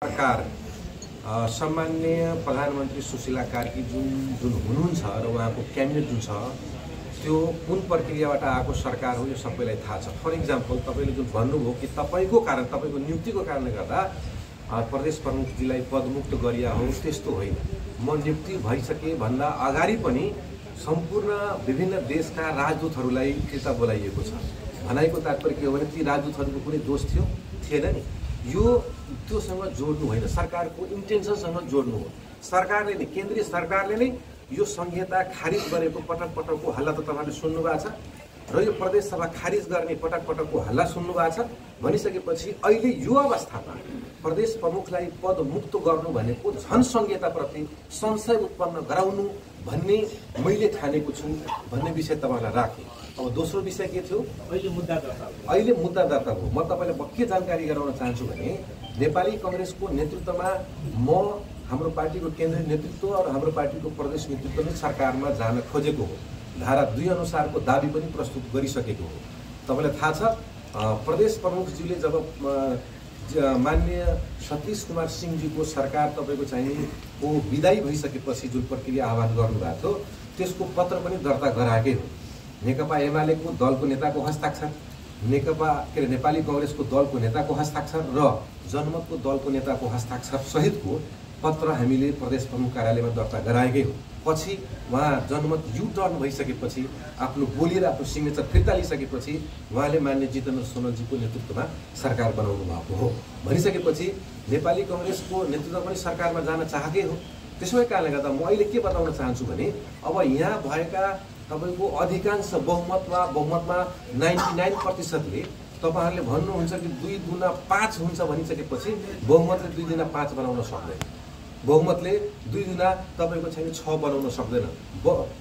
सरकार सम्माननीय प्रधानमन्त्री सुशीला कार्की जुन हुनुहुन्छ र उहाँको क्याबिनेट जुन छ त्यो कुन प्रक्रियाबाट आएको सरकार हो यो सबैलाई थाहा छ। फर इक्जाम्पल तपाईले जुन भन्नुभयो कि तपाईको कारण तपाईको नियुक्तिको कारणले गर्दा प्रदेश प्रमुखजीलाई पदमुक्त गरिया हो, त्यस्तो होइन। म नियुक्ति भइसके भन्दा अगाडि पनि सम्पूर्ण विभिन्न देशका राजदूतहरूलाई फिर्ता बोलाइएको छ। भनाइको तात्पर्य के हो भने ती राजदूतहरूको कुनै दोष थिएन नि। यो त्योसँग जोड्नु होइन, सरकारको इन्टेन्सनसँग जोड्नु हो। सरकारले नै, केन्द्रीय सरकारले नै यो संहिता खारिज गरेको पटक पटकको हल्ला त तपाईले सुन्नु भएको छ र यो प्रदेश सभा खारिज गर्ने पटक पटकको हल्ला सुन्नु भएको छ। भनिसकेपछि अहिले यो अवस्थामा प्रदेश प्रमुखलाई पदमुक्त गर्नु भनेको झन संहिताप्रति संशय उत्पन्न गराउनु भन्ने मैले ठानेको छु भन्ने विषय तपाईलाई राखेँ। अब दोस्रो विषय के थियो? अहिले मुद्दा दर्ता भयो। म तपाईलाई के जानकारी गराउन चाहन्छु भने नेपाली कांग्रेसको नेतृत्वमा म, हाम्रो पार्टीको केन्द्रीय नेतृत्व र हाम्रो पार्टीको प्रदेश नेतृत्वले सरकारमा जान खोजेको हो। धारा 2 अनुसारको दाबी पनि प्रस्तुत गरिसकेको हो। तपाईलाई थाहा छ प्रदेश प्रमुखज्यूले जब माननीय सतीश कुमार सिंहजीको सरकार तपाईको चाहिँ को विदाई भइसकेपछि जुन प्रक्रिया आह्वान गर्नुभएको थियो त्यसको पत्र पनि दर्ता गराएकै हो। नेकपा एमालेको दलको नेताको हस्ताक्षर, नेपाली कांग्रेसको दलको नेताको हस्ताक्षर र जनमतको दलको नेताको हस्ताक्षर सहितको पत्र हामीले प्रदेश प्रमुख कार्यालयमा दर्ता गराएकै हो। पछि उहाँ जनमत यु टर्न भइसकेपछि आफ्नो बोली र आफ्नो सिग्नेचर फिर्ता लिइसकेपछि उहाँले मान्य जितेन्द्र सोनलजीको नेतृत्वमा सरकार बनाउनु भएको हो। भनिसकेपछि नेपाली कांग्रेसको नेतृत्व पनि सरकारमा जान चाहेकै हो। त्यसै कारणले गर्दा म अहिले के बताउन चाहन्छु भने अब यहाँ भएका तपाईको अधिकांश बहुमतमा 99%ले तपाईहरुले भन्नुहुन्छ कि 2 गुना 5 हुन्छ भनिसकेपछि बहुमतले 2 गुना 5 बनाउन सक्दैन। बहुमतले 2 गुना तपाईको चाहिँ 6 बनाउन सक्दैन।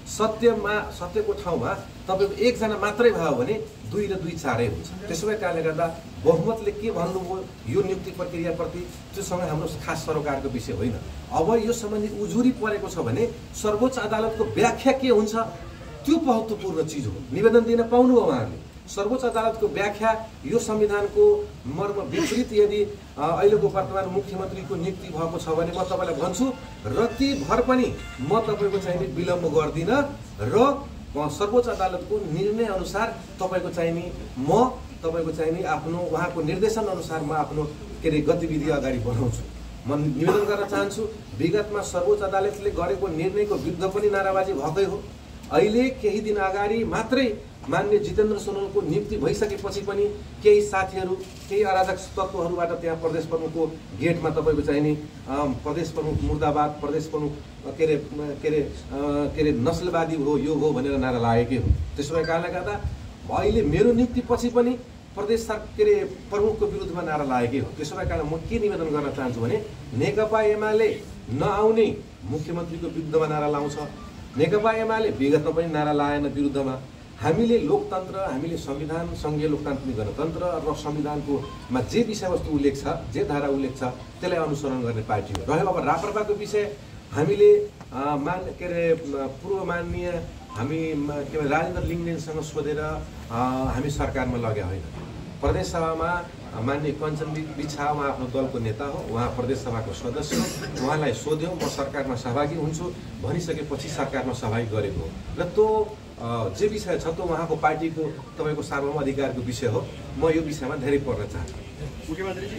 सत्यको ठाउँमा तपाईको 1 जना मात्रै भयो भने 2 र 2 4 हुन्छ। त्यसै कारणले गर्दा बहुमतले के भन्नुभयो यो नियुक्ति प्रक्रियाप्रति त्योसँग हाम्रो खास सरोकारको विषय होइन। अब यो सम्बन्धी उजुरी परेको छ भने सर्वोच्च अदालतको व्याख्या के हुन्छ त्यो महत्त्वपूर्ण चीज हो। निवेदन दिन पाउनु हो उहाँहरूले। सर्वोच्च अदालतको व्याख्या यो संविधानको मर्म विपरीत यदि अहिलेको वर्तमान मुख्यमन्त्रीको नियुक्ति भएको छ भने म तपाईलाई भन्छु रति भर पनि म तपाईको चाहिँ विलम्ब गर्दिन र सर्वोच्च अदालतको निर्णय अनुसार तपाईको चाहिँ म तपाईको चाहिँ आफ्नो उहाँको निर्देशन अनुसार म आफ्नो गतिविधि अगाडि बढाउँछु। म निवेदन गर्न चाहन्छु विगतमा सर्वोच्च अदालतले गरेको निर्णयको विरुद्ध पनि नाराबाजी भएकै हो। अहिले केही दिन अगाडि मात्रै मान्य जितेन्द्र सोनलको नियुक्ति भइसकेपछि पनि केही साथीहरू, केही अराजक तत्त्वहरूबाट त्यहाँ प्रदेश प्रमुखको गेटमा तपाईको चाहिँ नि प्रदेश प्रमुख मुर्दाबाद, प्रदेश प्रमुख के रे नस्लवादी हो, यो हो भनेर नारा लागेकै हो। त्यसो भए कारणले गर्दा अहिले मेरो नियुक्ति पछि पनि प्रदेश प्रमुखको विरुद्धमा नारा लागेकै हो। त्यसो भए कारण म के निवेदन गर्न चाहन्छु भने नेकपा एमाले नआउने मुख्यमन्त्रीको विरुद्धमा नारा लाउँछ। नेकपा एमाले विगतमा पनि नारा लाएन विरुद्धमा। हामीले लोकतन्त्र, हामीले संविधान, संघीय लोकतान्त्रिक गणतन्त्र र संविधानको जे विषयवस्तु उल्लेख छ, जे धारा उल्लेख छ त्यसलाई अनुसरण गर्ने पार्टी हो। रह्यो अब राप्रपाको विषय हामीले पूर्व माननीय हामी राजेन्द्र लिङ्गदेनसँग सोधेर हामी सरकारमा लग्या होइन। प्रदेश सभामा मान्य कञ्चन बिछा उहाँ आफ्नो दलको नेता हो, उहाँ प्रदेश सभाको सदस्य हो। उहाँलाई सोध्यो म सरकारमा सहभागी हुन्छु भनिसकेपछि सरकारमा सहभागी गरेको हो र त्यो जे विषय छ त्यो उहाँको पार्टीको तपाईको सार्वभौम अधिकारको विषय हो। म यो विषयमा धेरै पढ्न चाहन्छु।